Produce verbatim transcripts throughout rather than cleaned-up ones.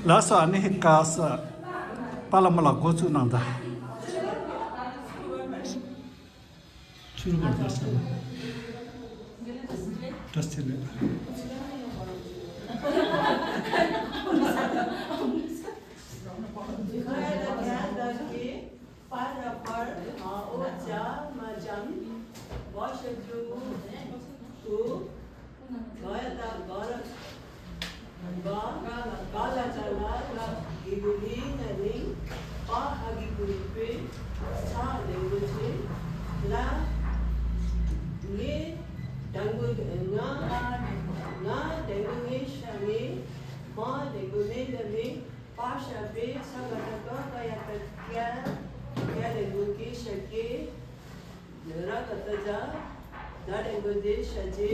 ལགས་སོ། ཨ་ནི་ཀ་ས་པཱ་ལགས་མོ་ལགས་འགོ་བཙུགས་གནང་དང་། ཚུར་བར་ལྟར་སོང་། བཀྲ་ཤིས་བདེ་ལེགས། པ་ཞབས་པའི་ས་ག་བཏགས་སྐ་ག་ཡ་བཏགས་སྐྱ། སྐྱ་ལ་འགོ་སྐྱེ་ཞབས་སྐྱེ། ར་ག་བཏགས་རྒྱ། རྡ་ལ་འགོ་རྡེ་ཞབས་རྗེ།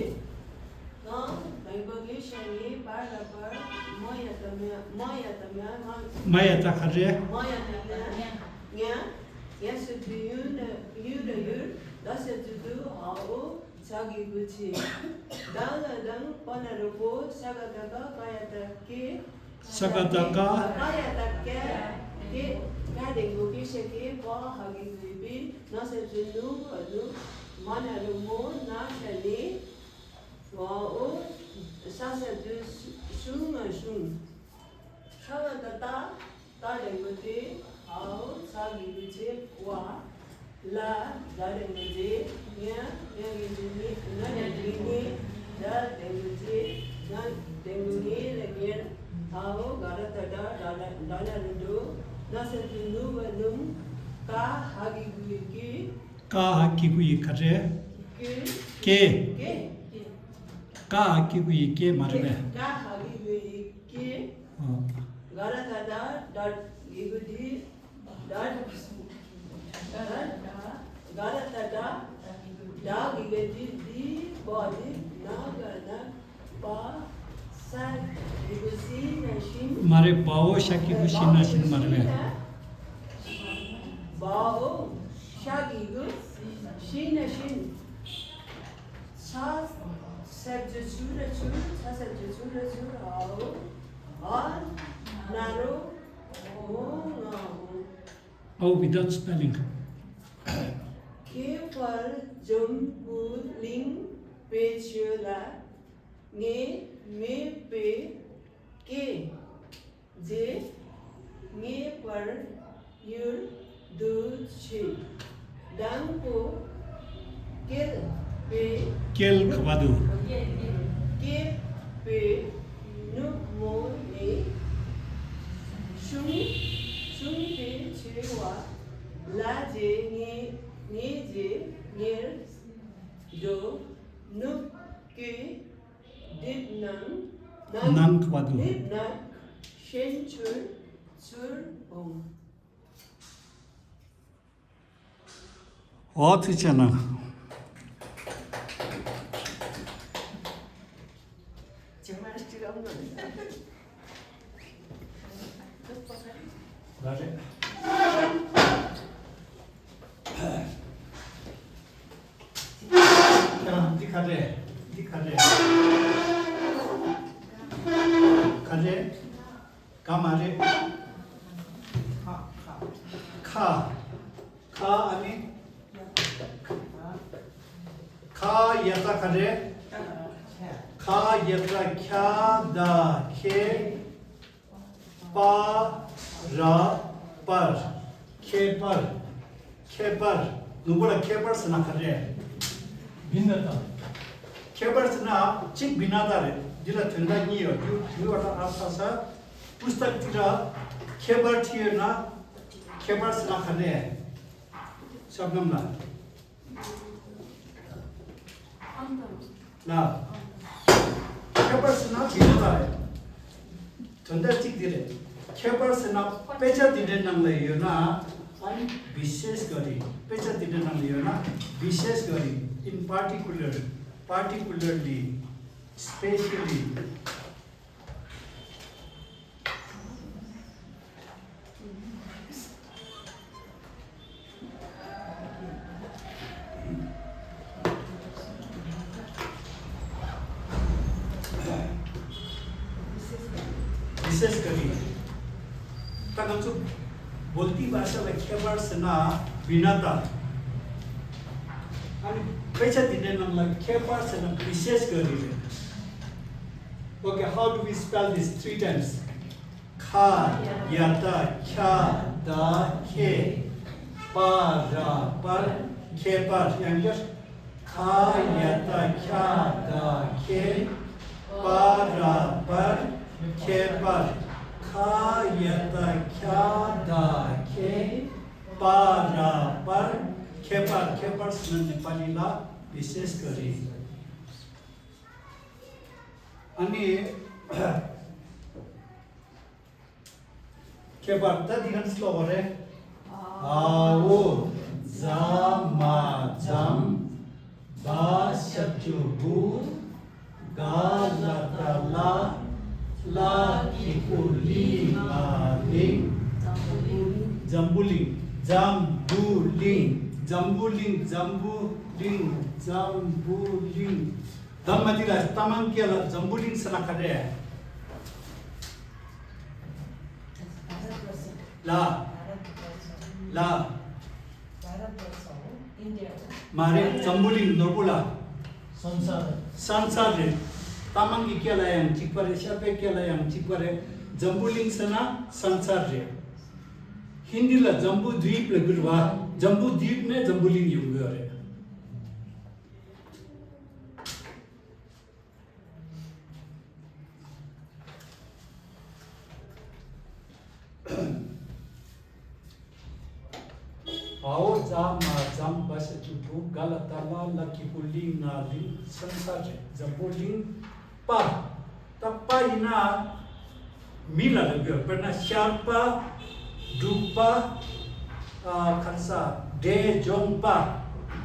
གང་། བེང་པོ་གི་ཞབས་ཀྱུ་པ་ལ་པར། མ་ཡ་བཏགས་མྱ། མ་ཡ་བཏགས་མྱ། མ་ཡ་བཏགས་ག་རེ། མ་ཡ་བཏགས་མྱ། མྱ། ཡ་ཞབས་ཀྱུ་ཡུ་ན་ཡུ་ར་ཡུར། ད་ཞབས་ཀྱུ་དུ། འ་འོ། ཛ་གི་གུ་ཚི། ད་ལ་དང་པ་ན་རོ་པོ། ས་ག་བཏགས་སྐ་ག་ཡ་བཏགས་སྐྱེ། ས་ག་བཏགས་སྐ་ག་ཡ་བཏགས་སྐྱེ། སྐྱེ། སྐྱ་ལ་འགོ་སྐྱེ་ཞབས་སྐྱེ། པ་ཧ་གི་གུ་ཡི་པི། ན་ཞབས་ཀྱུ་ནུ་བ་ནུ། མ་ན་རོ་མོ། ན་ཞབས་ཀྱུ་ནི། འ་འོ། ས་ཞབས་ཀྱུ་སུ་ང་ཞུང་། ཤ་ག་བཏགས་སྟ། སྟ་ལ་འགོ་སྟེ། འ་འོ། ཛ་གི་གུ་ཚི། བ། ལ། ཛ་ལ་འགོ་ཛེ། ཉ། ཉ་གི་གུ་ཉི། ན་གི་གུ་ཉེ། ཛ་ལ་འགོ་ཛེ། ཉ་ལ་འགོ་ཉེ་ལ་ཉེར། འ་འོ། ག་ར་བཏགས་གྲ། གྲ་ལ་འགྲོ། ན་ཞབས་ཀྱུ་ནུ་བ་ནུམ། ཀ་ཧ་གི་གུ་ཡི་ཀི། ཀ་ཧ་གི་གུ་ཡི་ག་རེ། ཀི། ཀེ། ཀེ། ཀ་ཧ་གི་གུ་ཡི་ཀེ་མ་རེད་པས། ཀ་ཧ་གི་གུ་ཡི་ཀེ། ཨོ། ག་ར་བཏགས་གྲ། གྲ་གི་གུ་གྲི། གྲ། ག་ར་བཏགས་གྲ། ག་ར་བཏགས་གྲ། གྲ་གི་གུ་གྲི། གྲི་བ་གྲི། ན་ག་ན། བ། ས་གི་གུ་སི་ན་སིན། མ་རེད། བ་འོ་ཤ་གི་གུ་ཤི་ན་ཤིན་མ་རེད་པས། བ་འོ་ཤ་གི་གུ་ཤི་ན་ཤིན། ཚ་ཞབས་ཀྱུ་ཚུ་ར་ཚུར། ཚ་ཞབས་ཀྱུ་ཚུ་ར་ཚུར། འ་འོ། འ། ན་རོ། འོ། ང་འོ། Oh, without spelling. ཁྱད་པར་འཛོམས་པོ་གླིང་པའི་ཆོས་ལ། ངེས་མེད་པའི་སྐད་ཅིག་ངེས་པར་ཡུལ་དུ་མཆི། དང་པོ་བསྐལ་པའི། བསྐལ་ག་པ་དུ། བསྐལ་པའི་ནུབ་མོ་ནས། གཞུང་གཞུང་དེ་ཆེ་བ་ལ་རྗེ་ངེས་ངེས་རྗེ་ཉེར་འགྲོ། ནུབ་ཀྱི་སྡིབ་ནང་། ནང་ག་པ་དུ། སྡིབ་ནང་ཤན་ཆུར་ཚུར་འོང་། འོ། ཐུགས་རྗེ་གནང་། ལ་རེད། ཡང་འདི་ག་རེ། འདི་ག་རེ། ག་རེ། ག་མ་རེད། ཁ། ཁ་ཨ་ནི། ཁ་ཡ་བཏགས་ག་རེ། ཁ་ཡ་བཏགས་ཁྱ་ད་ཁེ། པ་ར་པར། ཁྱད་པར། ཁྱད་པར། ནུ་བོ་ལ་ཁྱད་པར་ཟེར་ན་ག་རེ། བི་ན་ཏ། ཁྱད་པར་ཟེར་ན་གཅིག་བི་ན་ཏ་རེད། འདི་ལ་དོན་དག་གཉིས་ཡོད། རྒྱུ་རྒྱུ་བ་ཏ་ཨ་ས་ས། པུ་སྟག་འདི་ལ་ཁྱད་པར་བྲིས་ཡོད་ན། ཁྱད་པར་ཟེར་ན་ག་རེ། ཞབས་གནམ་ལ། ལ། ཁྱད་པར་ཟེར་ན་བི་ན་ཏ་རེད། དོན་དག་གཅིག་འདི་རེད། ཁྱད་པར་ཟེར་ན་དཔེ་ཆ་འདི་འདྲའི་ནང་ལ་ཡོད་ན། ཨ་ནི་བི་ཤེས་ག་རེ། དཔེ་ཆ་འདི་འདྲའི་ནང་ལ་ཡོད་ན་བི་ཤེས་ག་རེ། In particular, particularly, specially. བི་ཤེས་ག་རེ། ད་ང་ཚོ་བོལ་ཏི་བ་ཤ་ལ་ཁྱད་པར་ཟེར་ན་བི་ན་ཏ། ཨ་ནི་དཔེ་ཆ་འདི་འདྲའི་ནང་ལ་ཁྱད་པར་ཟེར་ན་བི་ཤེས་ཀ་རི་རེད། Okay, how do we spell this three times? ཁ་ཡ་ཏ་ཁྱ་ད་ཁེ། པ་ར་པར། ཁྱད་པར། ཡང་བསྐྱར། ཁ་ཡ་ཏ་ཁྱ་ད་ཁེ། པ་ར་པར། ཁྱད་པར། ཁ་ཡ་ཏ་ཁྱ་ད་ཁེ། པ་ར་པར། ཁྱད་པར། ཁྱད་པར་ཟེར་ན་ནེ་པ་ལི་ལ་བི་ཤེས་ཀ་རི། ཨ་ནི། ཁྱད་པར། ད་འདི་ག་ཚོད་ཀློག་དགོས་རེད། ཨ་འོ། ཛ་མ་ཛམ། བ་ཤ་ཅུ་བུ། ག་ལ་ཏ་གླ། ལ་གི་གུ་ལི་ང་ལིང་། འཛམ་བུ་གླིང་། འཛམ་བུ་གླིང་། འཛམ་བུ་གླིང་། འཛམ་བུ་གླིང་། འཛམ་བུ་གླིང་། ད་མ་འདི་ལ་ལྟ་མང་སྐད་ལ་འཛམ་བུ་གླིང་ཟེར་ན་ག་རེ། ལ། ལ། མ་རེད། འཛམ་བུ་གླིང་ནོར་བུ་ལ། སང་སར། སང་སར་རེད། ལྟ་མང་གི་སྐད་ལ་ཡང་གཅིག་པ་རེད། ཤར་པའི་སྐད་ལ་ཡང་གཅིག་པ་རེད། འཛམ་བུ་གླིང་ཟེར་ན་སང་སར་རེད། ཧིན་དི་ལ་འཛམ་བུ་དུབ་ལབ་ཀྱི་རེད་བ། འཛམ་བུ་དུབ་ནས་འཛམ་བུ་གླིང་ཡོང་གི་ཡོད་རེད། ཨའོ་ཛ་མ་ཛམ་བ་ཤ་ཅུ་བུ་ག་ལ་ཏ་གླ་ལ་གི་གུ་ལི་ང་ལིང་སང་སར་རེད། འཛམ་བུ་གླིང་པ། ད་པ་ཡིན་ན། མི་ལ་ལབ་ཀྱི་ཡོད། དཔེར་ན་ཤར་པ། འབྲུག་པ། ཨ་ཁ་ས་འབྲས་ལྗོངས་པ།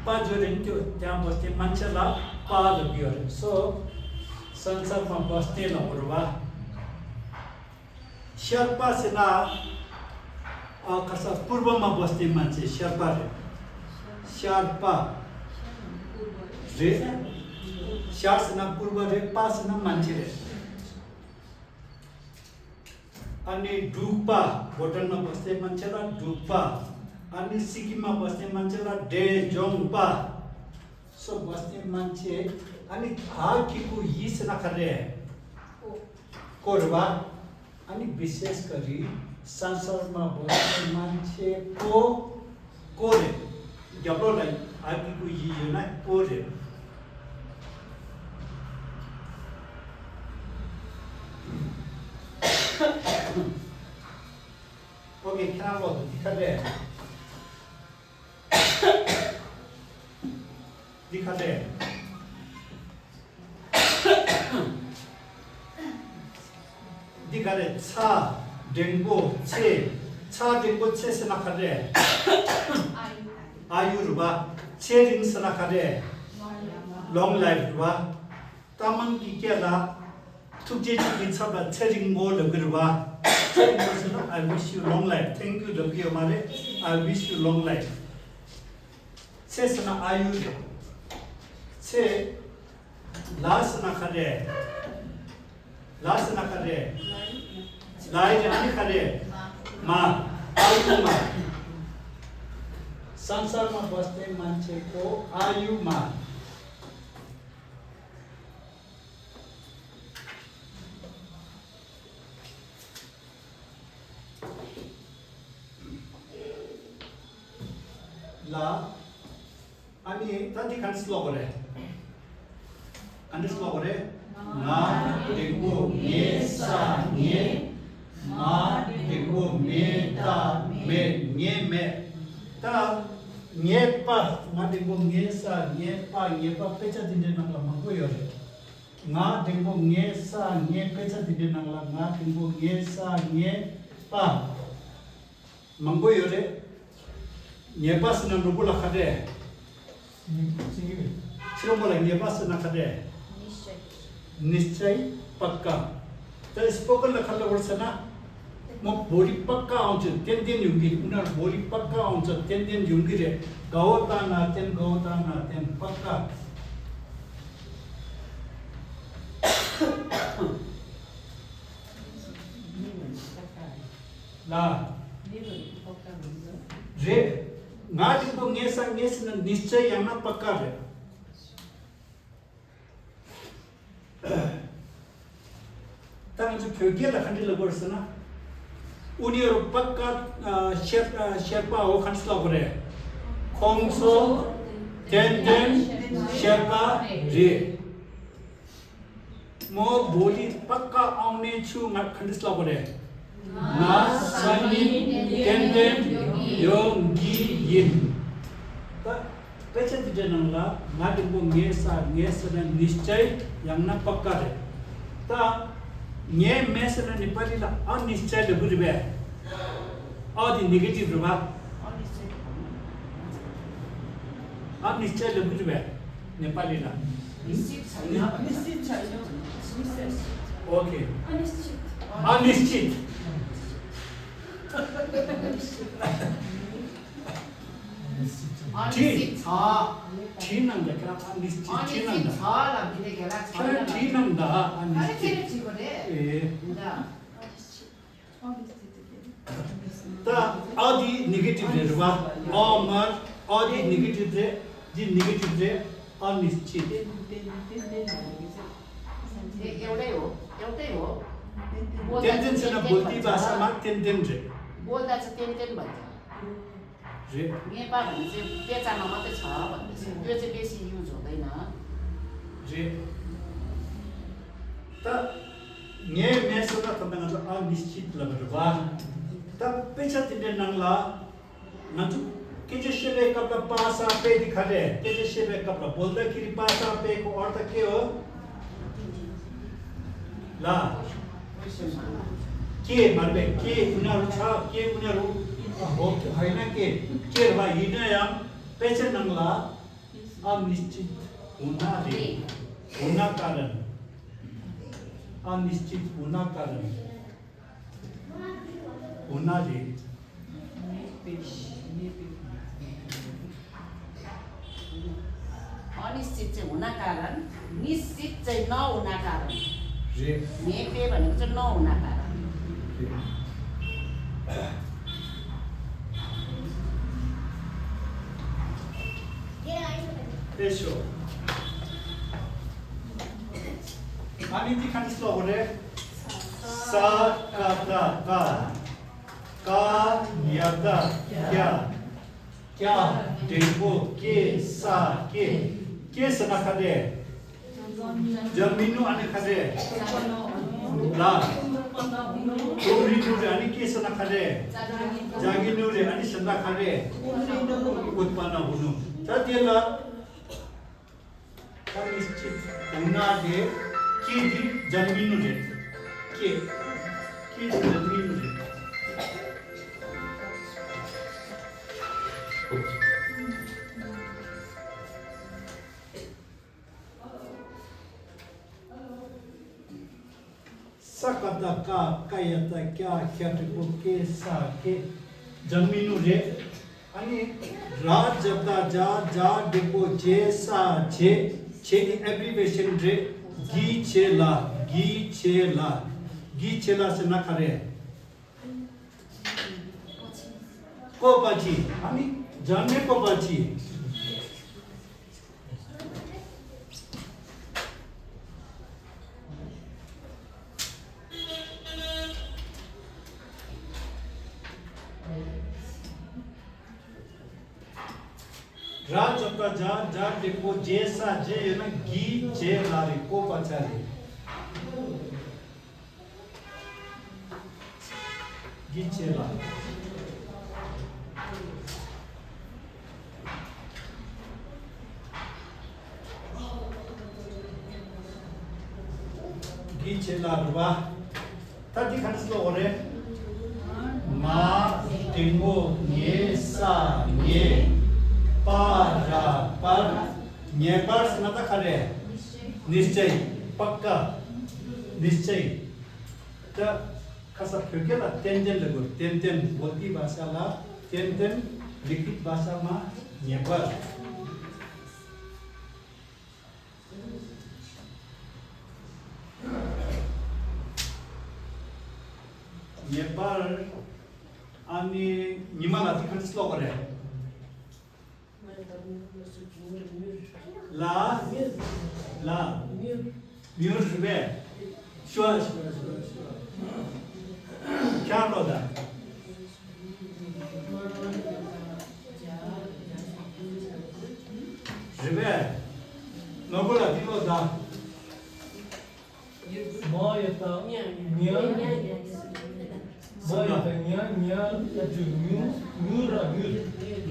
པ་བརྗོད་རིང་དུ་ཀྱང་བོ་སྟེ་མན་ཆད་ལ་པ་ལབ་ཀྱི་ཡོད་རེད། སོ་སང་སར་མ་བོ་སྟེ་ལ་བོར་བ། ཤར་པ་ཟེར་ན་ཨ་ཁ་ས་པུར་བ་མ་བོ་སྟེ་མན་ཆད་ཤར་པ་རེད། ཤར་པ་རེད། ཤར་ཟེར་ན་པུར་བ་རེད། པ་ཟེར་ན་མན་ཆད་རེད། ཨ་ནི་འབྲུག་པ། བྷོ་ཊན་མ་བོ་སྟེ་མན་ཆད་ལ་འབྲུག་པ། ཨ་ནི་སི་ཀིམ་མ་བོ་སྟེ་མན་ཆད་ལ་འབྲས་ལྗོངས་པ། སོ་བོ་སྟེ་མན་ཆད། ཨ་ནི་ཨ་གི་གུ་ཡི་ཟེར་ན་ག་རེ། ཀོ་རེད་བ། ཨ་ནི་བི་ཤེས་ཀ་རི། སང་སར་མ་བོ་སྟེ་མན་ཆད་ཀོ། ཀོ་རེད། རྒྱབ་ལོགས་ལ་ཨ་གི་གུ་ཡི་ཡོད་ན་ཀོ་རེད། ཨོ་ཁེ། ཁྱེད་རང་ལོག་འདི་ག་རེ། འདི་ག་རེ། འདི་ག་རེ། ཚ་འགྲེང་བུ་ཚེ། ཚ་འགྲེང་བུ་ཚེ་ཟེར་ན་ག་རེ། ཨ་ཡུ་རེད་བ། ཚེ་རིང་ཟེར་ན་ག་རེ། ལོང་ལའིབ་རེད་བ། ལྟ་མང་གི་སྐད་ལ་ཐུགས་རྗེ་ཆེ་གི་ཚབ་ལ་ཚེ་རིང་མོ་ལབ་ཀྱི་རེད་བ། ཚེ་རིང་མོ་ཟེར་ན་I wish you long life, thank you ལབ་ཀྱི་ཡོད་མ་རེད། I wish you long life. ཚེ་ཟེར་ན་ཨ་ཡུ་རེད། ཚེ། ལ་ཟེར་ན་ག་རེ། ལ་ཟེར་ན་ག་རེ། ལའི་རེད། ཨ་ནི་ག་རེ། མ། ཨ་ཡུ་མ། སང་སར་མ་བོ་སྟེ་མན་ཆད་ཀོ། ཨ་ཡུ་མ། ལ། ཨ་ནི་ད་འདི་ག་འདྲ་ཀློག་དགོས་རེད། ག་འདྲ་ཀློག་དགོས་རེད། ང་འགྲེང་བུ་ངེ་ས་ངེ། མ་འགྲེང་བུ་མེ་ད་མེད། ངེ་མེད། ད་ངེ་པ། ང་འགྲེང་བུ་ངེ་ས་ངེ་པ། ངེ་པ་དཔེ་ཆ་འདི་འདྲའི་ནང་ལ་མང་པོ་ཡོད་རེད། ང་འགྲེང་བུ་ངེ་ས་ངེ། དཔེ་ཆ་འདི་འདྲའི་ནང་ལ་ང་འགྲེང་བུ་ངེ་ས་ངེ་པ། མང་པོ་ཡོད་རེད། ངེས་པ་ཟེར་ན་ནོར་བུ་ལ་ག་རེ། ཕྱི་རོལ་པ་ལ་ངེས་པ་ཟེར་ན་ག་རེ། निश्चय पक्का. ད་སྤོ་ཀོན་ལ་ག་རེ་ལབ་ཟེར་ན། མོ་बोली पक्का आउँछ, ཏན་ཏན་ཡོང་གི། उनीहरू बोली पक्का आउँछ, ཏན་ཏན་ཡོང་གི་རེད། गावताना ཏན། गावताना ཏན། पक्का. ལ། རེད། ང་འདི་པོ་ངེས་ས་ངེས་ཟེར་ན་ནིས་ཅའི་ཡང་ན་པཀ་ཀ་རེད། ད་ང་ཚོ་བོད་སྐད་ལ་ག་འདྲ་ལབ་དགོས་རེད་ཟེར་ན། ཨུ་ནི་རུ་པཀ་ཀ་ཤེར་ཤེར་པའོ་ག་འདྲ་ལབ་དགོས་རེད། ཁོང་ཚོ་ཏན་ཏན་ཤེར་པ་རེད། མོ་བོ་ལི་པཀ་ཀ་ཨང་ནེ་ཆུ་ང་ག་འདྲ་ལབ་དགོས་རེད། ང་སང་ཉིན་ཏན་ཏན་ཡོང་གི་ཡིན། ད་དཔེ་ཆ་འདི་འདྲའི་ནང་ལ་ང་འདི་པོ་ངེས་ས་ངེས་ཟེར་ན་ནིས་ཅའི་ཡང་ན་པཀ་ཀ་རེད། ད་ངེས་མེད་ཟེར་ན་ནི་པ་ལི་ལ་ཨ་ནིས་ཅའི་ལབ་གི་རེད་པས། ཨ་དེ་ནེ་གེ་ཊིབ་རེད་པ། ཨ་ནིས་ཅའི་ལབ་གི་རེད་པས། ནེ་པ་ལི་ལ། निश्चित छैन। निश्चित छैन। निश्चित। ओके। अनिश्चित। अनिश्चित। अनिश्चित छ। ཁྱེད་ཁྱེད་ནང་ལ་ཁྱེད་ཨ་ནི་ཅི་ཁྱེད་ནང་ལ། ཁྱེད་ཁྱེད་ནང་ལ་ཨ་ནི་ཅི། ཨེ། ད་ཨ་དེ་ནེ་གེ་ཊིབ་རེད་རེད་པ། ཨ་མར་ཨ་དེ་ནེ་གེ་ཊིབ་རེད། འདི་ནེ་གེ་ཊིབ་རེད། ཨ་ནི་ཅི། ཏན་ཏན་ཟེར་ན་བོལ་ཏི་བ་ས་མ་ཏན་ཏན་རེད། རེད། ངེས་པ་རང་ཚེ་དཔེ་ཆ་ནང་མ་དཔེ་ཆ་བ་དེ་ཚེ་ལྟོས་ཚེ་དཔེ་སྲིད་ཡུལ་རྫོགས་པས་ན། རེད། ད་ངེས་མེད་ཟེར་ན་ད་ལྟ་ང་ཚོ་ཨ་ནིས་ཅིད་ལབ་རེད་བ། ད་དཔེ་ཆ་དེ་འདྲའི་ནང་ལ་ང་ཚོ་སྐད་ཆ་བཤད་པའི་སྐབས་ལ་པ་ས་པེ་དེ་ག་རེད། སྐད་ཆ་བཤད་པའི་སྐབས་ལ་བོལ་ད་ཁི་རི་པ་ས་པེ་ཁོ་ཨར་ད་ཀེ་འོ། ལ། ཀྱེ་མར་བས་ཀྱེ་ཀུ་ན་རུ་ཆ་ཀྱེ་ཀུ་ན་རུ། འོ་ཧའི་ན་ཀྱེ་ཀྱེ་ར་བ་ཡིན་ན་ཡང་དཔེ་ཆ་ནང་ལ་ཨ་ནི་ཅིད་འོ་ན་རེད། འོ་ན་ཀ་རན། ཨ་ནི་ཅིད་འོ་ན་ཀ་རན། འོ་ན་རེད། अनिश्चित चाहिँ हुनका कारण, निश्चित चाहिँ नहुनका कारण। རེད། ངས་བལྟས་པ་ནི་ཅི་ནོ་ན་ཀ་ར། རེད། དཔེ་ཤོ། ཨ་ནི་འདི་ག་འདྲ་སློག་རེད། ས་ཀ་ད་ཀ། ཀ་ཡ་ད་ཀྱ། ཀྱ་འགྲེང་བུ་ཀྱེ་ས་ཀྱེ། ཀྱེ་ཟེར་ན་ག་རེ། འཇར་མི་ནུ་ཨ་ནི་ག་རེ། ལ། ཀྲུང་རིང་ནུ་རེ་ཨ་ནི་ཀྱེ་ཟེར་ན་ག་རེ། ཇ་གི་ནུ་རེ་ཨ་ནི་ཟེར་ན་ག་རེ། ཨུ་པ་ན་ཧུ་ནུ། ད་དེ་ལ། ཨ་ནི་ཅིད་འོ་ན་དེ་ཀྱེ་དེ་འཇར་མི་ནུ་རེད། ཀྱེ། ཀྱེ་དེ་འཇར་མི་ནུ་རེད། ས་ཀ་ད་ཀ། ཀ་ཡ་ད་ཀྱ། ཀྱ་འགྲེང་བུ་ཀྱེ་ས་ཀྱེ། འཇར་མི་ནུ་རེད། ཨ་ནི་ར་ཇ་ད་ཇ། ཇ་འགྲེང་བུ་ཇེ་ས་ཇེ། ཇེ་ནི་ཨེབ་རི་ཝེ་ཤན་རེད། གི་ཆེ་ལ། གི་ཆེ་ལ། གི་ཆེ་ལ་ཟེར་ན་ག་རེ། ཀོ་པ་ཆི། ཨ་ནི་འཇར་མན་ཀོ་པ་ཆི། ར་ཇ་ད་ཇ། ཇ་འགྲེང་བུ་ཇེ་ས་ཇེ་ཡོད་ན་གི་ཆེ་ལ་རེད། ཀོ་པ་ཆ་རེད། གི་ཆེ་ལ། གི་ཆེ་ལ་རུ་བ། ད་འདི་ག་འདྲ་སློག་རེད། མ་འགྲེང་བུ་ངེ་ས་ངེ། པ་ར་པར། ངེས་པར་ཟེར་ན་ད་ག་རེ། ནིས་ཅའི། པཀ་ཀ། ནིས་ཅའི། ད་ཁ་ས་བོད་སྐད་ལ་ཏན་ཏན་ལབ་དགོས། ཏན་ཏན། བོལ་ཏི་བ་ཤ་ལ་ཏན་ཏན། ལི་ཁིད་བ་ཤ་མ་ངེས་པར། ངེས་པར། ཨ་ནི་ཉི་མ་ལ་དེ་ག་འདྲ་ཀློག་གི་རེད། ལ། ལ། མྱུར་རེད་པས། ཤོ། ཤོ། ཤོ། ཤོ། ཤར་ལོ་ད། རེད་པས། ནོར་བུ་ལ་དེ་ཀློག་ད། མ་ཡ་བཏགས་མྱ། མ་ཡ་བཏགས་མྱ། མྱ་ཞབས་ཀྱུ་མྱུ། མྱུ་ར་མྱུར།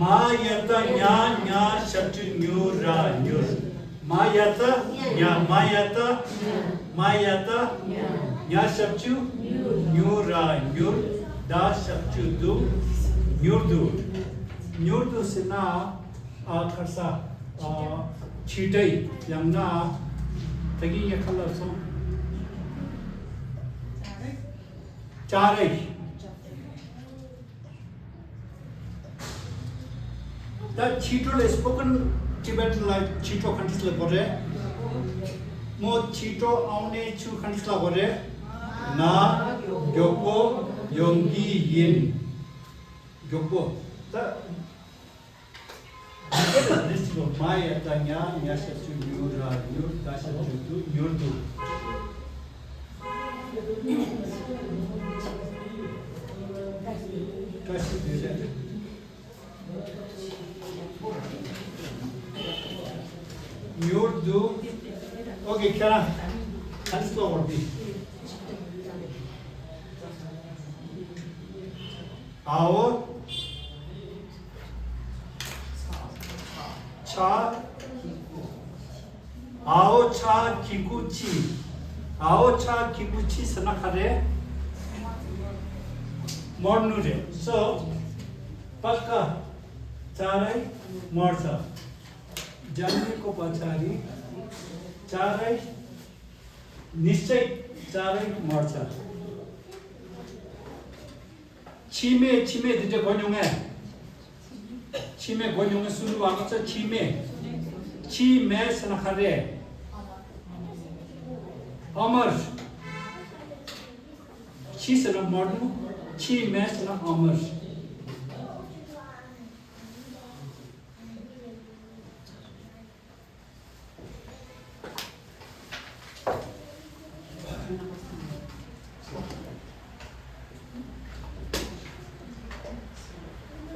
མ་ཡ་བཏགས་མྱ། མྱ་ཞབས་ཀྱུ་མྱུ་ར་མྱུར། མ་ཡ་བཏགས་མྱ། མ་ཡ་བཏགས། མ་ཡ་བཏགས། མྱ་ཞབས་ཀྱུ་མྱུ་ར་མྱུར། ད་ཞབས་ཀྱུ་དུ། མྱུར་དུ། མྱུར་དུ་ཟེར་ན། ཨ་ཁར་ས། ཨ་ཕྱི་དྲོ་ཡང་ན། ད་གིན་ངས་ཁ་ལབ་སོང་། ཅ་རེ། ད་ཕྱི་དྲོ་ལ་སྤོ་ཀན་ཊི་བེ་ཊན་ལ་ཕྱི་དྲོ་ག་འདྲ་ལབ་དགོས་རེད། མོ་ཕྱི་དྲོ་ཨའུ་ནེ་ཆུ་ག་འདྲ་ལབ་དགོས་རེད། ང་མགྱོགས་པོ་ཡོང་གི་ཡིན། མགྱོགས་པོ། ད། འདི་ག་ལ་འདི་ཞིག་ལ། མ་ཡ་བཏགས་མྱ། མྱ་ཞབས་ཀྱུ་མྱུ་ར་མྱུར། ད་ཞབས་ཀྱུ་དུ། མྱུར་དུ། བཀྲ་ཤིས་བདེ་ལེགས། མྱུར་དུ། ཨོ་ཀེ། ཁྱེད་རང་ག་འདྲ་ཀློག་དགོས་རེད། ཨའོ། ཆ། ཨའོ་ཆ་གི་གུ་ཆི། ཨའོ་ཆ་གི་གུ་ཆི་ཟེར་ན་ག་རེ། མོར་ནུ་རེད། སོ། པ་ཀ་ཅ་ར་མོར་ཆ། जानने को पहचानी། ཅ་ར། निश्चय། ཅ་ར་མོར་ཆ། འཆི་མེད། འཆི་མེད་དེ་འདྲ་གོ་མྱོང་ངས། འཆི་མེད་གོ་མྱོང་ངས། སུ་ལུ་བ་ཚ། འཆི་མེད། འཆི་མེད་ཟེར་ན་ག་རེ། ཨ་མར། འཆི་ཟེར་ན་མོར་ནུ། འཆི་མེད་ཟེར་ན་ཨ་མར།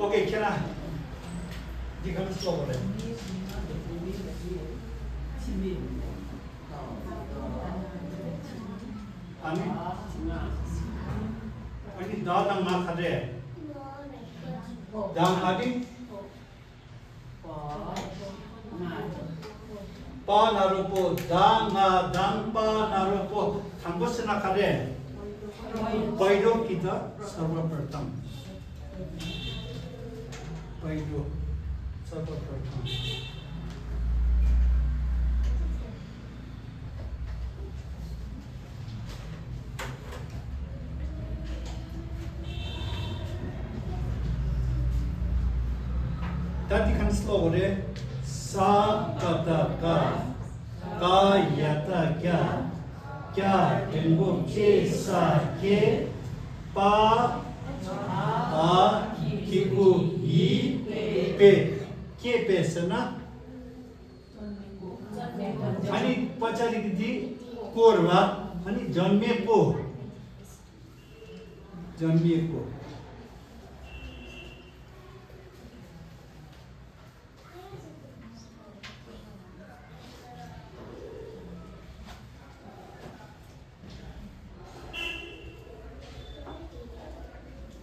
ཨོ་ཀེ། ཁྱེད་རང་འདི་ག་རེ་ཀློག་དགོས་རེད། ཨ་ནི། ཨ་ནི་ད་དང་ང་ག་རེ། དང་ཨ་ནི། པ་ན་རོ་པོ། ད་ང་དང་པ་ན་རོ་པོ། དང་པོ་ཟེར་ན་ག་རེ། पैडो किता सर्वप्रथम། पैडो सर्वप्रथम། ད་འདི་ག་འདྲ་ཀློག་དགོས་རེད། ས་ཀ་བཏགས་སྐ། སྐ་ཡ་བཏགས་སྐྱ། སྐྱ་འགྲེང་བུ་ཀྱེ་ས་སྐྱེ། པ། ཨ་གི་གུ་ཡི་པེ། སྐྱེས་པའི་ཟེར་ན། ཨ་ནི་པ་ཅ་རིག་འདི་པོ་རེད་བ། ཨ་ནི་जन्मेको། जन्मेको།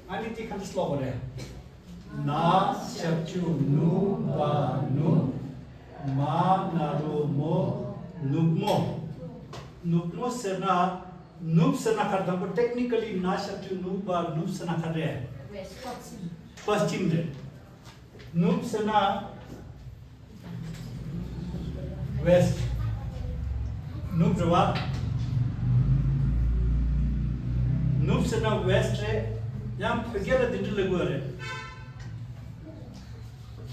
ཨ་ནི་དེ་ག་འདྲ་ཀློག་དགོས་རེད། ན་ཞབས་ཀྱུ་ནུ་བ་ནུབ། མ་ན་རོ་མོ། ནུབ་མོ། ནུབ་མོ་ཟེར་ན། ནུབ་ཟེར་ན་ག་རེ། དང་པོ་ཊེག་ནི་ཀ་ལི་ན་ཞབས་ཀྱུ་ནུ་བ་ནུབ་ཟེར་ན་ག་རེ། པ་སྐྱིམ་རེད། ནུབ་ཟེར་ན་ཝེ་སི་ཊི། ནུབ་རེད་བ། ནུབ་ཟེར་ན་ཝེ་སི་ཊི་རེད། ཡང་བོད་སྐད་ལ་འདི་འདྲ་ལབ་དགོས་རེད།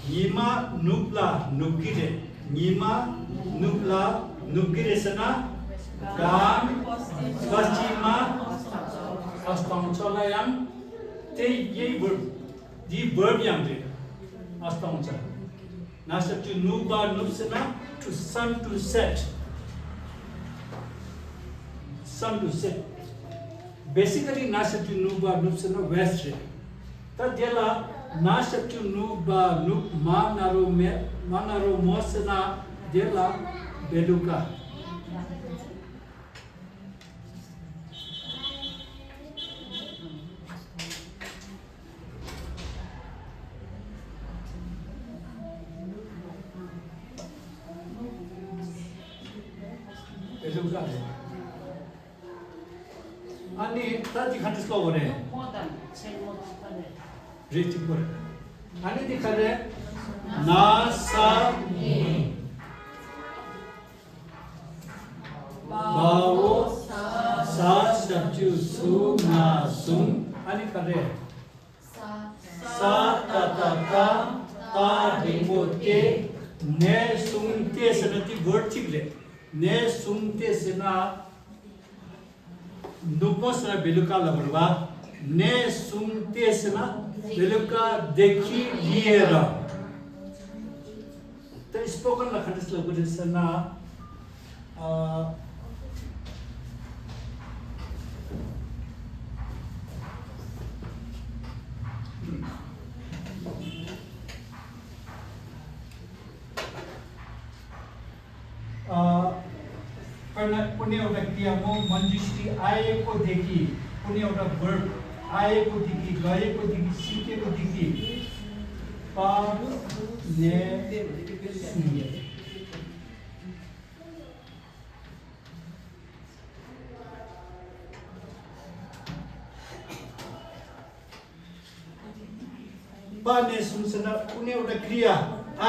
ཉི་མ་ནུབ་ལ་ནུབ་ཀྱི་རེད། ཉི་མ་ནུབ་ལ་ནུབ་ཀྱི་རེད་ཟེར་ན། གང་པ་སྐྱིམ་མ་ཨ་སྟོང་ཚོ་ལ་ཡང་། དེ་ཡི་verb། འདིའི་verb ཡང་རེད། ཨ་སྟོང་ཆ། ན་ཞབས་ཀྱུ་ནུ་བ་ནུབ་ཟེར་ན་to sun to set། sun to set། basically ན་ཞབས་ཀྱུ་ནུ་བ་ནུབ་ཟེར་ན་west རེད། ད་དེ་ལ་ན་ཞབས་ཀྱུ་ནུ་བ་ནུབ། མ་ན་རོ་མེ། མ་ན་རོ་མོ་ཟེར་ན་དེ་ལ་བེ་ལུ་ཀ། བེ་ལུ་ཀ་རེད། ཨ་ནི་ད་འདི་ག་འདྲ་ཀློག་དགོས་རེད། རེད། གཅིག་པོ་རེད། ཨ་ནི་འདི་ག་རེད། ན་ས་ནི། བའོ་ས་ཞབས་ཀྱུ་སུ་ན་ཟུང་། ཨ་ནི་ག་རེད། ས་ཏ་བཏགས་སྟ། ཏ་འགྲེང་བུ་ཏེ། ནས་བཟུང་སྟེ་ཟེར་ན་འདི་verb གཅིག་རེད། ནས་བཟུང་སྟེ་ཟེར་ན། ནུབ་མོ་ཟེར་ན་བེ་ལུ་ཀ་ལ་བར་བ། ནས་བཟུང་སྟེ་ཟེར་ན་བེ་ལུ་ཀ་དེ་ཁི་ལི་ཡེ་ར། དེ་spoken ལ་ག་འདྲ་ལབ་དགོས་རེད་ཟེར་ན། ཨ། ཨ། དཔེར་ན་पुण्य एउटा क्रिया म मञ्जुश्री आएको देखि। पुण्य एउटा verb। आएको देखि, गएको देखि, सिकेको देखि। पा ने सुन। पा ने सुन ཟེར་ན་कुनै एउटा क्रिया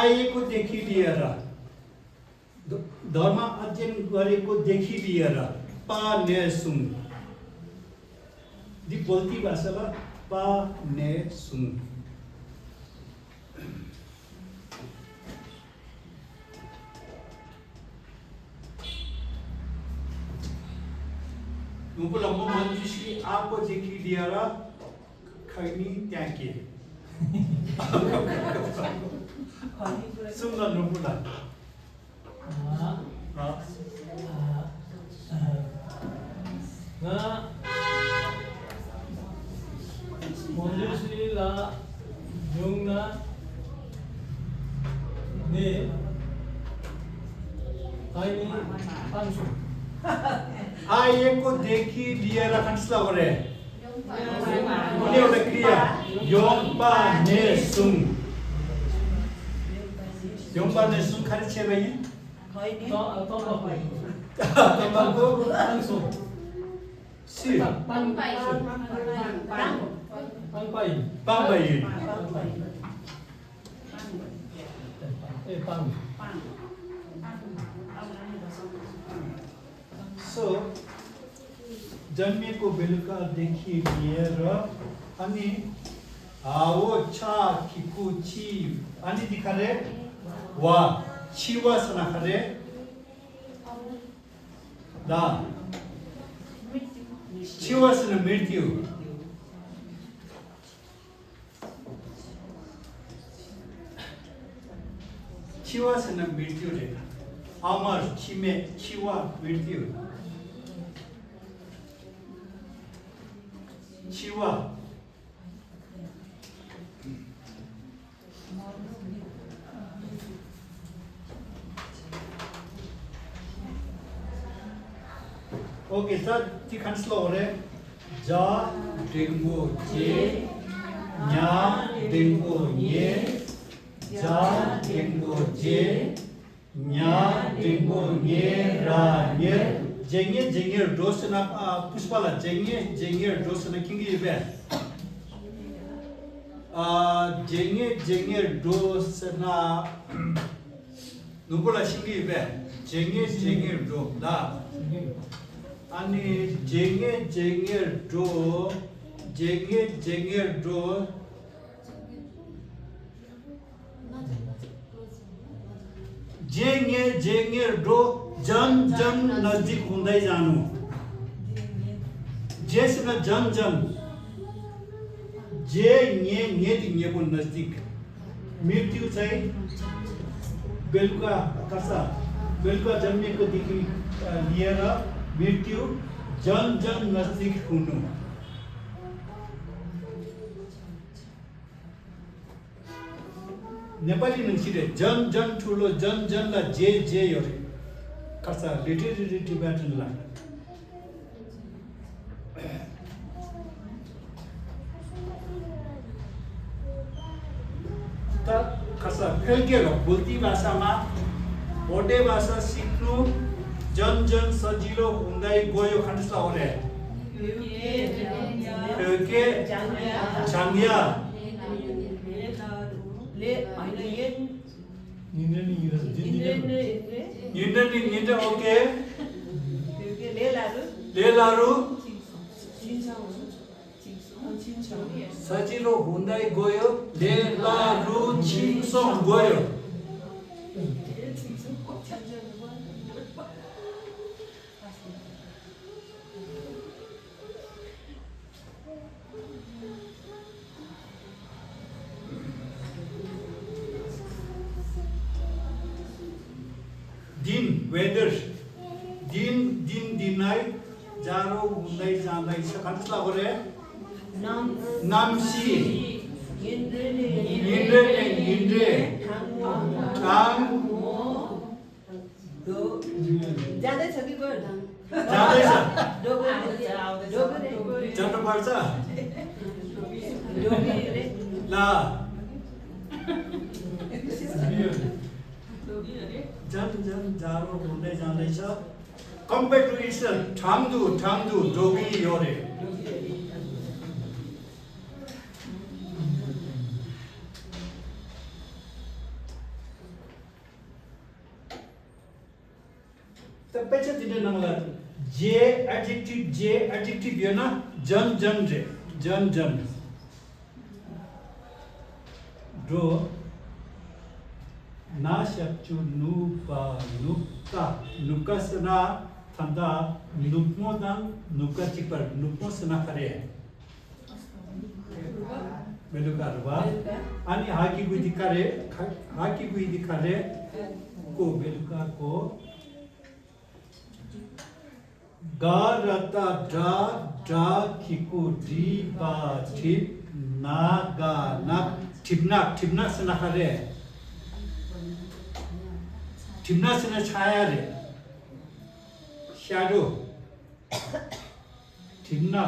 आएको देखि लिएर। ध- धर्म अध्ययन गरेको देखि लिएर। पा ने सुन। འདི་बोल्ती भाषामा पा ने सुन। ནོར་བུ་ལ་म मञ्जुश्री आएको देखि लिएर खैनी त्यागेँ। सुन न ནོར་བུ་ལ། ཨ། ཨ། ང་མོན་ཇུ་སི་ལ་བྱུང་ནས་ནི་ཨ་ནི་ཕན་སོང་། आएको देखि लिएर ག་འདྲ་ལབ་དགོས་རེད། कुनै एउटा क्रिया। ཡོང་པ་ནས་བཟུང་། ཡོང་པ་ནས་བཟུང་ག་རེ་བྱས་པ་ཡིན། ཏོག་ཏོག་པ། ཏོག་པ་གོ། སྤངས་སོང་། སུས། སྤངས་པ་ཡིན། སྤངས་པ་ཡིན། སྤངས་པ་ཡིན། སྤངས་པ་ཡིན། ཨེ་སྤངས། སོ། जन्मेको बेलुकादेखि लिएर अनि हाओ छा खिकु छि अनि दिखा रे वा छिवा सना खरे दा छिवा सना मृत्यु छिवा सना मृत्यु रे अमर छिमे छिवा मृत्यु छिवा ཨོ་ཀེ་ས་ཅི་ཁན་སློ་རེ། ཇ་འགྲེང་བུ་ཇེ། ཉ་འགྲེང་བུ་ཉེ། ཇ་འགྲེང་བུ་ཇེ། ཉ་འགྲེང་བུ་ཉེ་ར་ཉེར། ཇེ་ཉེ་ཇེ་ཉེར་འགྲོ་ཟེར་ན་ཨ་པུས་པ་ལ་ཇེ་ཉེ་ཇེ་ཉེར་འགྲོ་ཟེར་ན་མཁྱེན་གི་ཡོད་པས། ཨ་ཇེ་ཉེ་ཇེ་ཉེར་འགྲོ་ཟེར་ན། ནོར་བུ་ལ་ཤེས་ཀྱི་ཡོད་པས། ཇེ་ཉེ་ཇེ་ཉེར་འགྲོ་ལ། ཨ་ནི་ཇེ་ཉེ་ཇེ་ཉེར་འགྲོ། ཇེ་ཉེ་ཇེ་ཉེར་འགྲོ། ཇེ་ཉེ་ཇེ་ཉེར་འགྲོ། जन जन नजदीक हुँदै जानु। ཇེ་ཟེར་ན་जन जन། जे ङे, ङे ति ङे पो नजदीक। मृत्यु चाहिँ बेलुका, कसा, बेलुका जन्मेको देखि लिएर मृत्यु जन जन नजदीक हुनु। नेपाली नक्सी रे, जन जन ठुलो, जन जनलाई जे जे यो रे। कसा, literary Tibetan ला। त कसा, फेलके लो, बोल्ती भाषामा, भोटे भाषा सिक्नु जन जन सजिलो हुँदै गयो खण्डसला हो रे। फेलके, चाङ्या। ले, होइन, ये ཉིན་རེ་ནི་ཉིན་རེ་ཟེར། ཉིན་རེ་ནི་ཉིན་རེ། ཉིན་རེ་ནི་ཉིན་རེ། ཨོ་ཀེ། ལེ་ལ་རུ། ལེ་ལ་རུ། ས་ཅི་རོ་ཧུན་དའི་གོ་ཡོ། ལེ་ལ་རུ་ཆིང་སོང་གོ་ཡོ། दिन, वेदर। दिन, दिन दिनाइ, जाडो हुँदै जाँदैछ। खण्डस लागो रे। नम। नम्सी। इन्द्रले। इन्द्रले, इन्द्रे। ठाङ। ठाङ। दो। जाँदैछ कि गयो? जाँदैछ। डोगरी, डोगरी। जानुपर्छ। डोगरी रे। ल। जन जन जाडो हुँदै जाँदैछ। Compare to itself, ठाम्दु, ठाम्दु, डोगरी यो रे। त पछाडि तिनीले नङला जे adjective, जे adjective यो न जन जन रे, जन जन। ड्रो न शब्चु नुपा नुक्ता, नुक्का सना थन्दा नुपमो दन नुक्का चिपर नुपमो सना खरे। बेलुका रुवा। अनि हाकी गुइदी खरे, हाकी गुइदी खरे। को बेलुका को। ग र त ड्र, ड्र खिकु ढि ब ढिप, न ग न, ठिपना, ठिपना सना खरे। ठिपना सना छाया रे। Shadow। ठिपना।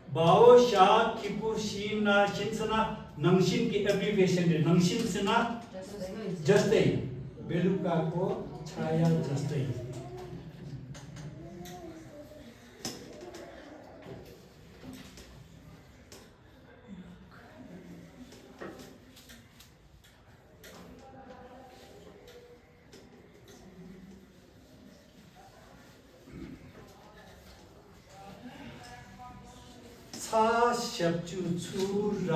बाओ शा किपु शीना शिन्सना नङसिन कि abbreviation रे नङसिन सिना जस्तै। बेलुकाको छाया जस्तै। ཚ་ཞབས་ཀྱུ་ཚུ་ར་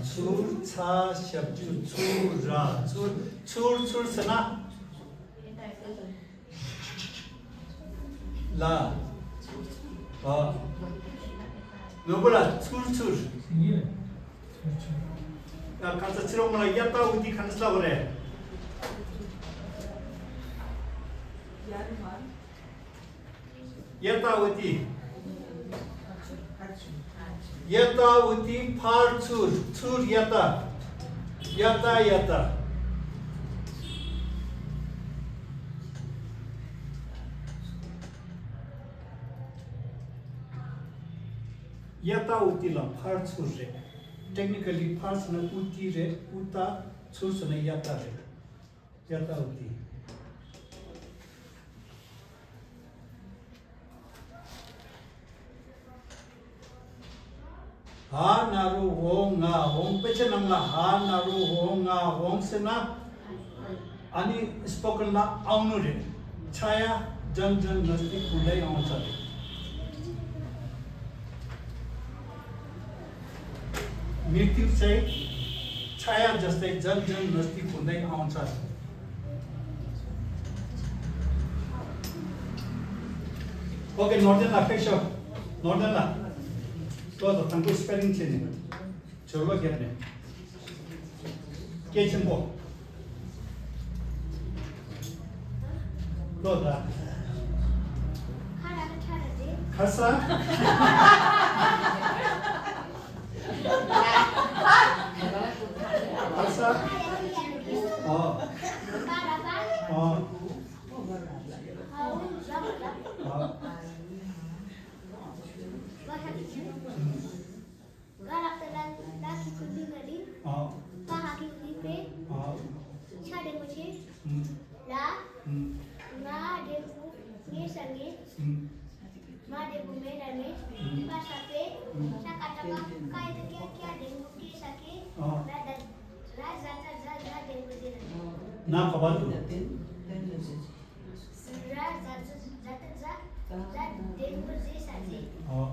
ཚུར། ཚ་ཞབས་ཀྱུ་ཚུ་ར་ཚུར། ཚུར་ཚུར་ཟེར་ན། ལ། བ། ནོར་བུ་ལ་ཚུར་ཚུར། ཡ་ཁ་ཚ་ཚི་རོང་མ་ལ་ཡ་ཏ་འུ་ཏི་ཁ་ནི་སླ་བ་རེད། ཡ་ཏ་འུ་ཏི། ཡ་ཏ་འུ་ཏི་ཕར་ཚུར། ཚུར་ཡ་ཏ། ཡ་ཏ་ཡ་ཏ། ཡ་ཏ་འུ་ཏི་ལ་ཕར་ཚུར་རེད། Technically ཕར་ཟེར་ན་འུ་ཏི་རེད། འུ་ཏ། ཚུར་ཟེར་ན་ཡ་ཏ་རེད། ཡ་ཏ་འུ་ཏི། ཧ་ན་རུ་འོ་ང་འོང་། དཔེ་ཆ་ནང་ལ་ཧ་ན་རུ་འོ་ང་འོང་ཟེར་ན། ཨ་ནི་སྤོ་ཀོན་ལ་ཨའུ་ནུ་རེད། ཆ་ཡ་ཇན་ཇན་ནས་ཏི་ཁུ་ལེ་ཡོང་ཚར་རེད། མི་ཏིག་སེ་ཆ་ཡ་ཇ་སྟེ་ཇན་ཇན་ནས་ཏི་ཁུ་ལེ་ཡོང་ཚར་རེད། ཨོ་ཀེ། ནོར་ལྡན་ལགས་ཕེབས་ཤོག་ནོར་ལྡན་ལགས། ལོ་དང་དང་པོའི་སི་པེ་ལིང་བྱས་ནས། བྱོལ་ལོ་བརྒྱབ་ནས། སྐད་ཆེན་པོ། ལོ་དང་། ཁ་ས། ཁ་ས། ཨོ། ཨོ། ཨོ། ཨོ། ང་ལག་ཏུ་ལ་ལ་ཁི་ཁུ་ལི་ང་ལི། ཨོ། པ་ཧ་ཁི་ཁུ་ལི་པེ། ཨོ། ཆ་འགྲེང་བུ་ཆེ། ཨུམ། ལ། ཨུམ། ང་འགྲེང་བུ་ངེ་ས་ངེ། ཨུམ། མ་འགྲེང་བུ་མེ་ར་མེ། ཨུམ། པ་ས་པེ། ཨུམ། ཆ་ཀ་ཏ་ཀ། ཀ་ཡ་ཏ་ཀྱ། ཀྱ་འགྲེང་བུ་ཀེ་ས་ཀེ། ཨོ། ར་ད། ར་ཟ་ཏ་ཟ། ཟ་འགྲེང་བུ་ཟེ་ན། ན་ག་པར་འདུག་ཟ་ཏ་ཟ། ཟ་ཏ་ཟ། ཟ་འགྲེང་བུ་ཟེ་ས་ཟེ། ཨོ།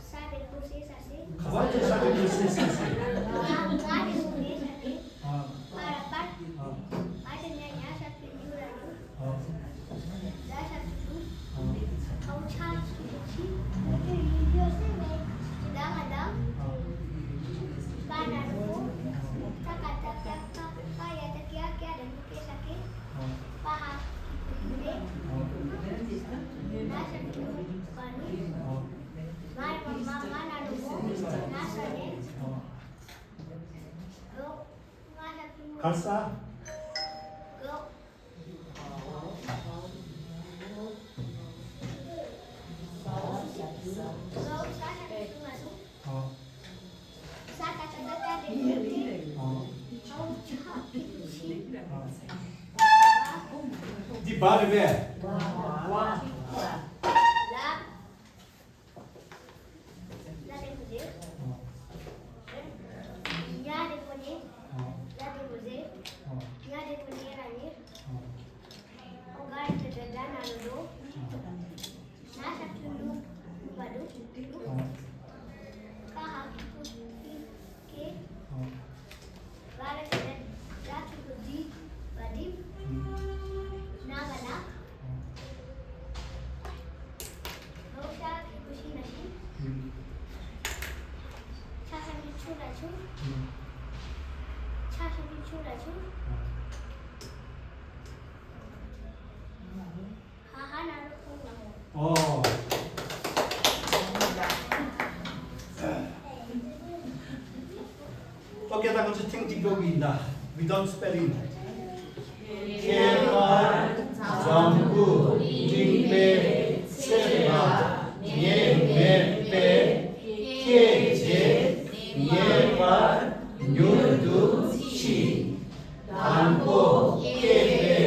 ས་འགྲེང་བུ་སེ་ས་སེ། ག་པར་འདུག་ས་འགྲེང་བུ་སེ་ས་སེ། ང་ང་འགྲེང་བུ་ངེ་ས་ངེ། ཨོ། པ་ར་པར། ཨོ། མ་ཏ་ཉ་ཉ་ཞབས་ཀྱུ་ཉུ་ར་ཉུ། ཨོ། ད་ཞབས་ཀྱུ་དུ། ཨོ། ཁའུ་ཆ་ཆུ་ཆི། ཡུ་ཡུ་སེ་མེ། ད་ང་ད། ཨོ། པ་ན་རུ་པོ། ཏ་ཀ་ཏ་ཀྱ་ཀ། ཀ་ཡ་ཏ་ཀྱ། ཀྱ་འགྲེང་བུ་ཀེ་ས་ཀེ། ཨོ། པ་ཧ་ཁི་ཁུ་ལི་པེ། ཨོ། ན་ཞབས་ཀྱུ་ནུ་པ་ནུ། ཨོ། མ་ར་མ་མ་ན་རུ་མོ། ན་ས་ནེ། ཨོ། གོ། ང་ཞབས་ཀྱུ་ནུ། ག་ས། གོ། གོ་ས་ཞབས་ཀྱུ་ནུ་ང་ནུ། ཨོ། ས་ཀ་ཏ་ཀ་ཏ་འགྲེང་བུ་ཏེ། ཨོ། ཨོ་ཆ་ཁི་ཆི། ཨོ། འདི་བ་རེད་པས། ལ། ལ་འགྲེང་བུ་ལེ། ཨོ། ཉ་འགྲེང་བུ་ཉེ། ཨོ། ལ་འགྲེང་བུ་ལེ། ཨོ། ཉ་འགྲེང་བུ་ཉེ་ར་ཉེ། ཨོ། ཨོ་ག་ར་ཏ་ཏ་ན་རོ་རོ། ཨོ། ན་ཞབས་ཀྱུ་ནུ། ནུ་བ་ནུ། ཨོ། ཀ་ཧ་ཁི་ཁུ་ཁི་ཁེ། ཨོ། བ་ར་ཏ་ཏ་ད་ཁི་ཁུ་དི། བ་དི། ཨུམ། ན་བ་ན། ཨོ། ལོ་ཤ་ཁི་ཁུ་ཤི་ན་ཤི། ཨུམ། ཆ་ཤ་མི་ཆུ་ན་ཆུ། ཨུམ། ཆ་ཤ་མི་ཆུ་ན་ཆུ། ཨོ། ཧ་ཧ་ན་རོ་ཁོང་ལ་མོ། ཨོ། ཨོ་ཀེ། ད་ང་ཚོ་ཐེངས་གཅིག་འགྲོ་གི་ཡིན་ད། Without spelling. ཁྱད་པར་འཛམ་བུ་སྤྲིན་པའི་ཚལ་ལ་ངེས་མེད་པའི་སྐད་ཅིག་ཉེ་བར་མྱུར་དུ་མཆི། དང་པོ་སྐྱེས་པའི་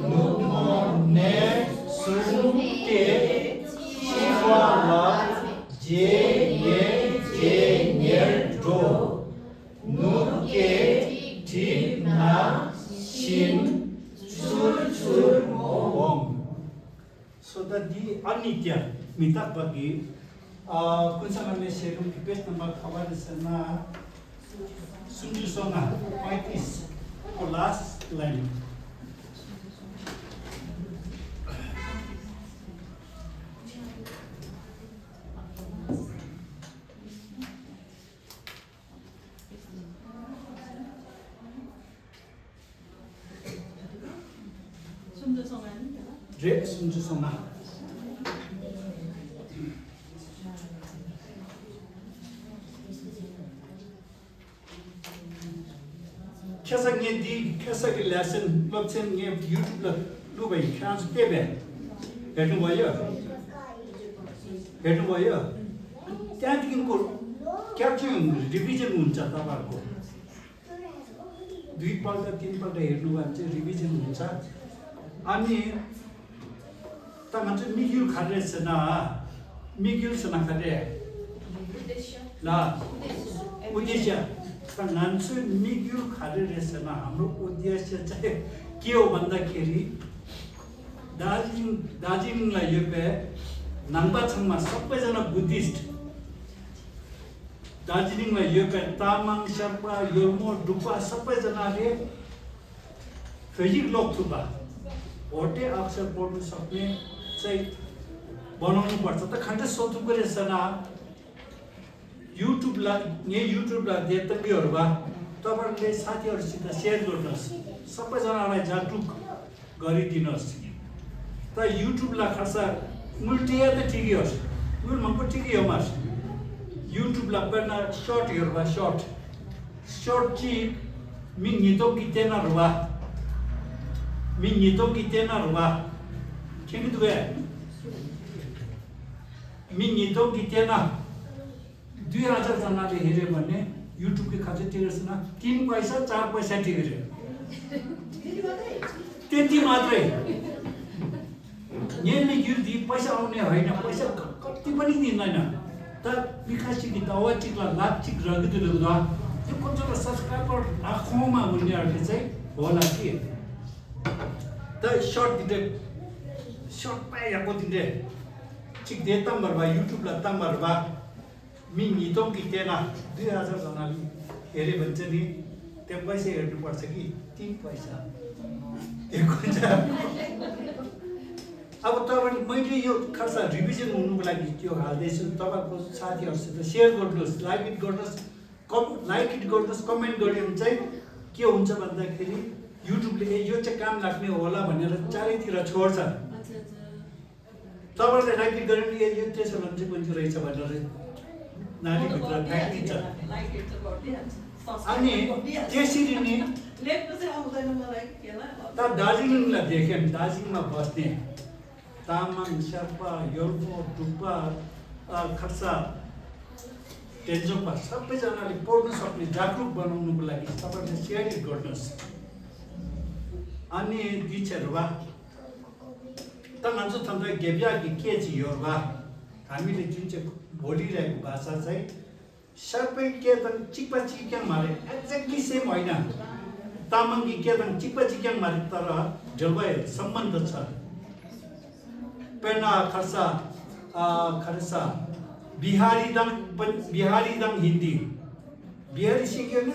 ནུབ་མོ་ནས་བཟུང་སྟེ་འཆི་བ་ལ་ཇེ་ཉེ་ཇེ་ཉེར་འགྲོ། ནུབ་ཀྱི་གྲིབ་ནག་བཞིན་ཚུར་ཚུར་འོང་། སོ་ད་འདི་ཨ་ནི་ཀྱ་མི་རྟག་པ་གི། ཨ། ཀུན་བཟང་ཨ་མའི་ཞལ་ལུང་གི་པེ་ཇི་ནམ་བར་ག་པར་རེད་ཟེར་ན། སུམ་ཅུ་སོ་ལྔ། Point is for last line. རེད། སུམ་ཅུ་སོ་ལྔ། ཁ་སང་ངས་འདི་ཁ་སང་གི་ལེ་སན་སློབ་ཚན་ངས་ཡུ་ཊུབ་ལ་བླུགས་པ་ཡིན། ཁྱེད་རང་ཚོ་བལྟས་པས། བལ་ཀྲུང་བ་ཡོད། བལ་ཀྲུང་བ་ཡོད། ཏན་ཏིག་སྐོར་བསྐྱར་བཅོས་རི་བི་ཞན་འུན་ཅག་ད་བར་སྐོར། ཌི་པར་ཀ་ཏིན་པར་ཀ་ཡེ་ནུ་བ་ཅེ་རི་བི་ཞན་འུན་ཅག་ཨ་ནི། ད་ང་ཚོའི་དམིགས་ཡུལ་ག་རེ་རེད་ཟེར་ན། དམིགས་ཡུལ་ཟེར་ན་ག་རེ་རེད། ལ། ཨུ་དེ་ཤ། ད་ང་ཚོའི་དམིགས་ཡུལ་ག་རེ་རེད་ཟེར་ན། ཧམ་རོ་ཨུ་དེ་ཤ་ཅེ་ཀེའོ་བན་ད་ཁེ་རི། དར་ཇི་ལིང་། དར་ཇི་ལིང་ལ་ཡོད་པའི་ནང་པ་ཚང་མ་སོག་པོ་ཟེར་ན་བུ་དིསྟ། དར་ཇི་ལིང་ལ་ཡོད་པའི་རྟ་མང་ཤར་པ་ཡོལ་མོ་འབྲུག་པ་སོག་པོ་ཟེར་ན་རེད། བོད་ཡིག་ཀློག་ཐུབ་པ། भोटे अक्षर पढ्न सक्ने चाहिँ बनाउनुपर्छ। त खण्ड सोध्नु पऱ्यो सना YouTube ला, ངས YouTube ལ་དེ་བཏང་གི་ཡོད་རེད་པ། ད་བར་ལས་ས་ཐེ་བར་ཞིག་ད་ཤེར་དགོས་ད། ས་པ་ཟ་ན་ལ་ཇ་ཀྲུག་ག་རི་དི་ནོ་ཟེར་གི། ད་YouTube ལ་ཁ་ས་དངུལ་སྤྲད་ཡ་ད་ཁྲིད་གི་ཡོད། དངུལ་མང་པོ་སྤྲད་གི་ཡོད་མ་རེད། YouTube ལ་དཔེར་ན་ཤོར་ཊི་ཡོད་རེད་པ། ཤོར་ཊི། ཤོར་ཊི་གཅིག་མི་ཉིས་སྟོང་གིས་བལྟས་ན་རེད་པ། མི་ཉིས་སྟོང་གིས་བལྟས་ན་རེད་པ། མཁྱེན་གི་འདུག་གས། མི་ཉིས་སྟོང་གིས་བལྟས་ན། दुई हजार जनाले हेऱ्यो भने YouTube के खाँचो टिकेको छैन। तिन पैसा, चार पैसा टिकेको छ। त्यति मात्रै। यहाँले गिर्दी पैसा आउने होइन, पैसा क- कति पनि दिँदैन। त विकासजीको दवा टिक्ला लाभ टिक रगत रगदा त्यो कतिवटा सब्सक्राइबर आँखामा हुनेहरूले चाहिँ होला कि। त सर्ट दिँदै सर्ट पाइरहेको दिँदै ठिक दे तम्बर भयो, YouTube ला तम्बर भयो। མི་ཉིས་སྟོང་གིས་བལྟས་ན་दुई हजार जनाले हेऱ्यो भने चाहिँ नि त्यो पैसा हेर्नुपर्छ कि तिन पैसा। त्यो पैसा। अब तपाईँले, मैले यो खालसा रिभिजन हुनुको लागि त्यो हाल्दैछु। तपाईँको साथीहरूसित सेयर गर्नुहोस्, लाइक इट गर्नुहोस्। कम लाइक इट गर्नुहोस्, कमेन्ट गऱ्यो भने चाहिँ के हुन्छ भन्दाखेरि YouTube ले ए यो चाहिँ काम लाग्ने होला भनेर चारैतिर छोड्छ। तपाईँले लाइक इट गऱ्यो भने ए यो त्यसो भने चाहिँ मान्छे रहेछ भनेर नानीभित्र फ्याँकिदिन्छ। अनि त्यसरी नै त दार्जिलिङलाई देख्यो भने दार्जिलिङमा बस्ने तामाङ, शेर्पा, योल्पो, डुक्पा, खर्सा, टेन्जोपा सबैजनाले पढ्न सक्ने जागरुक बनाउनुको लागि तपाईँले सेयर गर्नुहोस्। अनि दिक्षाहरू वा त मान्छे थन्दा गेबियाकी के चाहिँ यो वा हामीले जुन चाहिँ बोलिरहेको भाषा चाहिँ सबै के त चिक्पा चिक्याङ मारे एक्ज्याक्टली सेम होइन। तामाङकी के त चिक्पा चिक्याङ मारे तर ढलवाई सम्बन्ध छ। पेना खर्सा खर्सा बिहारी दङ बिहारी दङ हिन्दी बिहारी सिक्यो न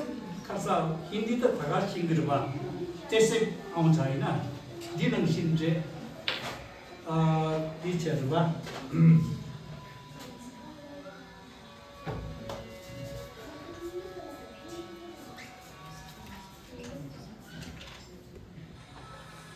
खर्सा हिन्दी त थका सिक्यो बा त्यसै आउँछ होइन। दिनङ सिन्जे दिक्षाहरू बा